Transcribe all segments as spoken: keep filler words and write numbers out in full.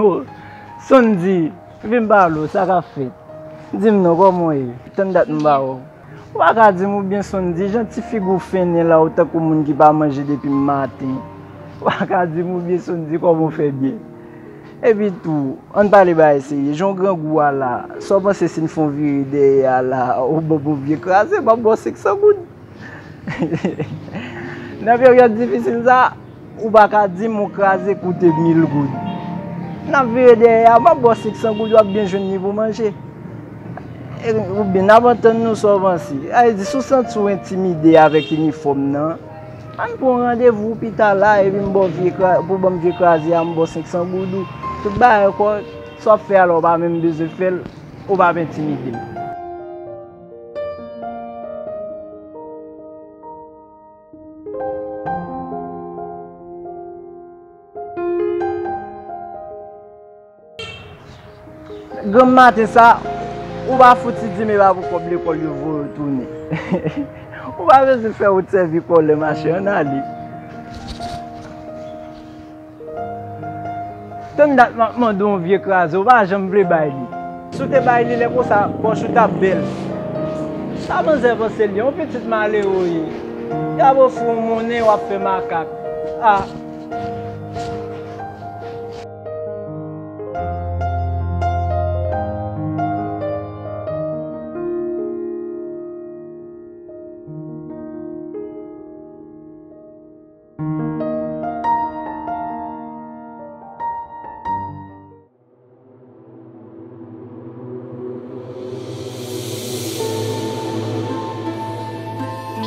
Oh, Sondy, vin pale w, sa k ap fèt? Di m non, kòman w ye? Tann dat m pa wè w. Ou pa ka di m oubyen Sondy, jan ti figi w fennen la, ou tankou moun ki pa manje depi maten. Ou pa ka di m oubyen Sondy, kòman w fè byen? Epi tou, ann pale bagay serye, jan w grangou a la, sa w panse si n fè yon vire dèyè a la, ou ban m yon vye kraze, m ap ba w senk san goud? Nan peryòd difisil sa, ou pa ka di m ou kraze koute mil goud. N ap vire dèyè a, m ap ba w senk san goud, w ap byen jwenn li pou manje. E, oubyen n ap antann nou, sa w panse? Sa vle di, si w santi w entimide avèk inifòm nan, ann pran randevou pita la, epi m ba w vye kra-, pou ban m vye kraze a, m ba w senk san goud ou. Tout bagay kòrèk, sa w ap fè a la, w pa menm bezwen fè l, ou p ap entimide m. Granm maten sa, ou pa fouti di m e pa pou kòb lekòl yo voye w tounen. Ou pa bezwen fè wout sèvi kòlè, machè, ann ale. Tann dat m ap mande w yon vye kraze, ou pa janm vle bay li. Si w te bay li lè konsa, pòch ou t ap bèl. Sa manzè panse l ye, yon pitit malere w ye. Y ap ofri w monnen, w ap fè makak. Ah!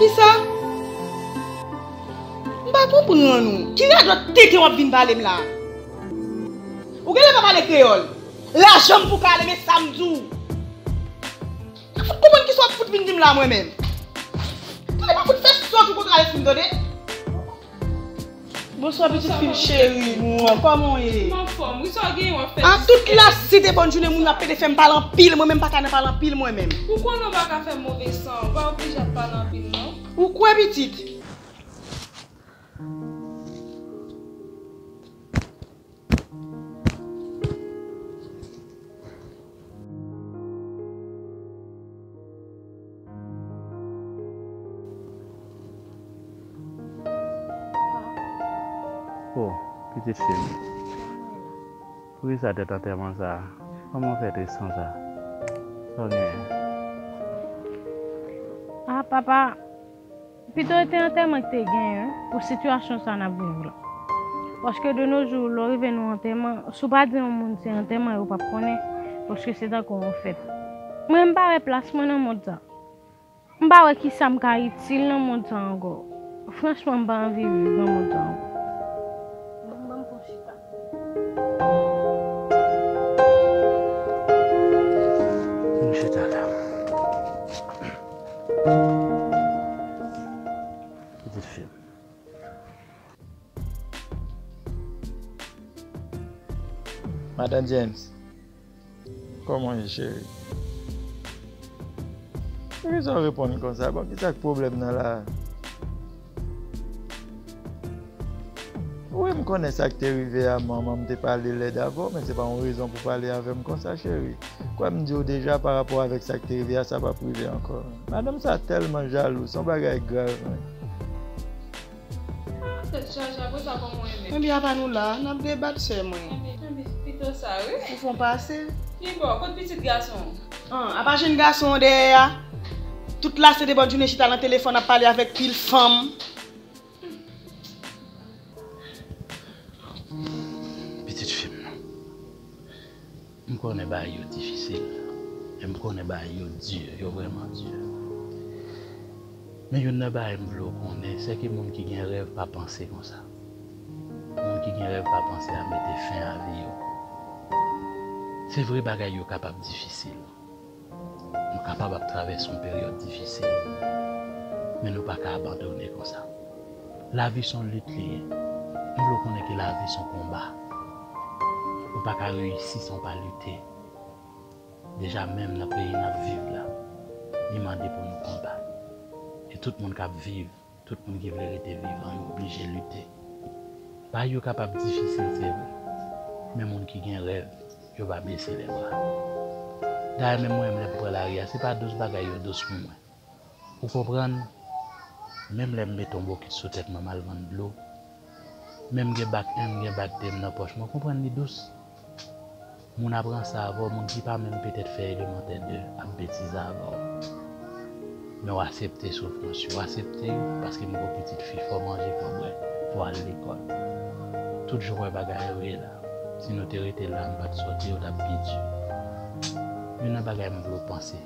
Kisa? M pa konprann ou. Ki radòt tenten w ap vin pale m la? Ou genlè pa pale kreyòl. Lajan m pou kale, men sa m di w. Ou fout konprann kisa w ap fout vin di m la, mwen menm? Tande, pa fout fè sòt ou kontra lespri m, tande? Bonswa, pitit fi m cheri. Mwen, kòman w ye? M anfòm, wi, sa w genyen w ap fè? A tout la, si de bòn jounen moun ap pede fè m pale anpil, mwen menm pa ka nan pale anpil mwen menm. Ou konnen w pa ka fè m move san, w pa oblije ap pale anpil non. Ou kwè, pitit? O, pitit fi m. Poukisa tèt antèman sa a? Kòman w fè tris konsa? Sa w genyen? A, papa, pito e te antèman ki te genyen wi, pou sitiyasyon sa n ap viv la. Paske de nos jours, lè w rive nan antèman, si w pa di yon moun se antèman, yo p ap konnen, paske se tankou yon fèt. Mwen, m pa wè plas mwen nan mond sa. M pa wè kisa m ka itil nan mond sa ankò. Franchman, m pa anvi viv nan mond sa ankò. Ban m, ban m pran chita. Vin chita la. Pitit fi m. Madan James, kòman w ye, cheri? Poukisa w reponn konsa? Bon, kisa k pwoblèm nan la a? Wi, m konnen sa k te rive a manman m te pale lèd avè w, men se pa yon rezon pou pale avè m konsa, cheri. Kwè m di w deja, pa rapò avèk sa k te rive a, sa p ap rive ankò. Madanm sa tèlman jalou, se yon bagay grav, wi. Ah, tèt chaje, apre sa kòman w renmen? Ebyen, apa nou la, n ap debat, sè mwen. Ebyen, ebyen, pito sa, wi. Ou fè w pase. Pi bon, kot pitit gason w? An, apa jèn gason w dèyè a? Tout la, se de bòn jounen chita nan telefòn ap pale avèk pil fanm. Pitit fi m nan. M konnen bagay yo difisil, e m konnen bagay yo di, yo vrèman di. Men youn nan bagay m vle w konnen, se ke moun ki gen rèv pa panse konsa. Moun ki gen rèv pa panse a mete fen a vi yo. Se vre bagay yo kapab difisil. Nou kapab ap travèse yon peryòd difisil, men nou pa ka abandone konsa. Lavi se yon lit li ye. M vle w konnen ke lavi se yon konba. Ou pa ka reyisi san w pa lite. Deja menm nan peyi n ap viv la, li mande pou nou konba. E tout moun k ap viv, tout moun ki vle rete vivan, yo oblije lite. Bagay yo kapab difisil, se vre, men moun ki gen rèv, yo pa bese lèbra. Dayè, menm mwen menm, lè m pran lari a, se pa dous bagay yo dous pou mwen. Ou konprann? Menm lè m mete yon bokit sou tèt mwen, m al vann dlo, menm gen bak en, m gen bak de m nan pòch mwen, ou konprann li dous. Moun ap ranse avè w, moun ki pa menm petèt fè elemantè de ap betize avè w. Men w aksepte soufrans yo, w aksepte yo, paske m gen yon pitit fi, fò w manje, fò w bwè, fò w al lekòl. Tout jan w wè bagay yo ye la, si nou te rete la, nou pa t sòti, yo t ap pi di. Youn nan bagay m vle w panse,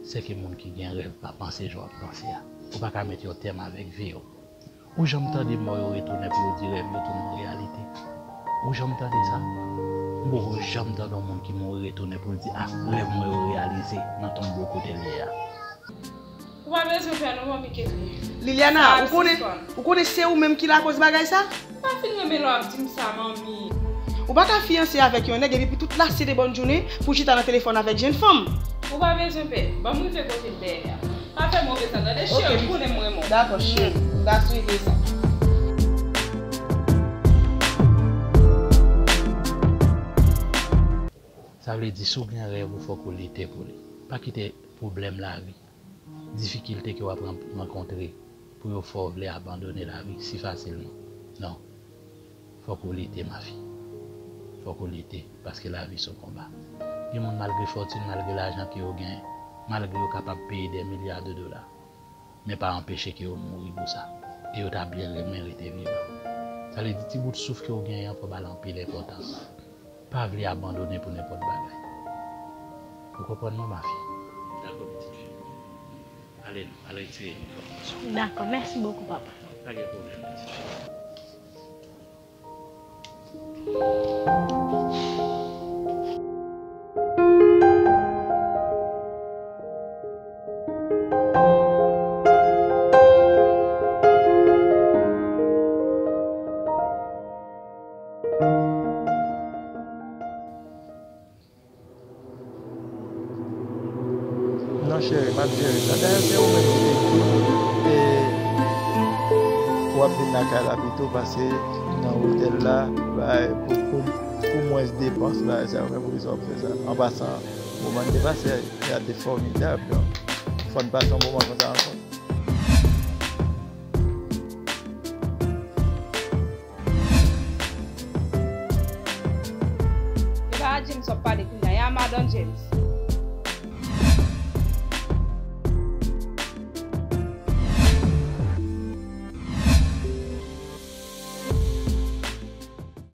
se ke moun ki gen rèv pa panse jan w ap panse a. Ou pa ka mete yon tèm avèk vi w. Ou janm tande mò yo retounen pou yo di rèv yo tounen yon reyalite? Ou janm tande sa? M poko janm tande yon moun ki mouri retounen pou l di, a, rèv mwen yo reyalize nan tonbo kote l ye a. Ou pa bezwen pè non, manmi Ketly. Liliana, ou konnen, ou konnen se ou menm ki lakoz bagay sa? M pa fin renmen lè w ap di m sa, manmi. Ou pa ka fiyanse avèk yon nèg epi pou tout lasite bòn jounen pou chita nan telefòn avèk jenn fanm. Ou pa bezwen pè. Ban m rive kote l dèyè a. Pa fè move sa, tande, cheri, ou konnen m renmen w. Dakò, cheri. M ka swive sa. Sa vle di, si w gen rèv ou, fòk ou lite pou li. Pa kite pwoblèm lavi, difikilte ke w ap ran-, rankontre pou yo fè w vle abandone lavi si fasilman. Non. Fòk ou lite, mafi. Fòk ou lite, paske lavi se yon konba. Gen moun, malgre fòtin, malgre lajan ke yo genyen, malgre yo kapab peye dè milya de dola, men pa anpeche ke yo mouri pou sa. E yo ta byen renmen rete vivan. Sa vle di, ti bout souf ke w genyen an, fò w ba l anpil enpòtans. Pa vle abandone pou nenpòt bagay. Ou konprann mwen, mafi? Dakò, pitit fi. Ale non, al retire inifòm nan sou ou. Dakò, mèsi bokou, papa. Pa gen pwoblèm, pitit fi. Non, cheri, m ap jere sa. Dayè, se ou menm ki te di e w ap vin lakay la pito pase nan otèl la, bay, pou, pou, pou mwens depans, bagay sa yo, men poukisa w ap fè sa? An pasan, moman n te pase a te fòmidab, donk, fò n pase yon moman konsa ankò. E pa a James w ap pale kounye a, e a madan James.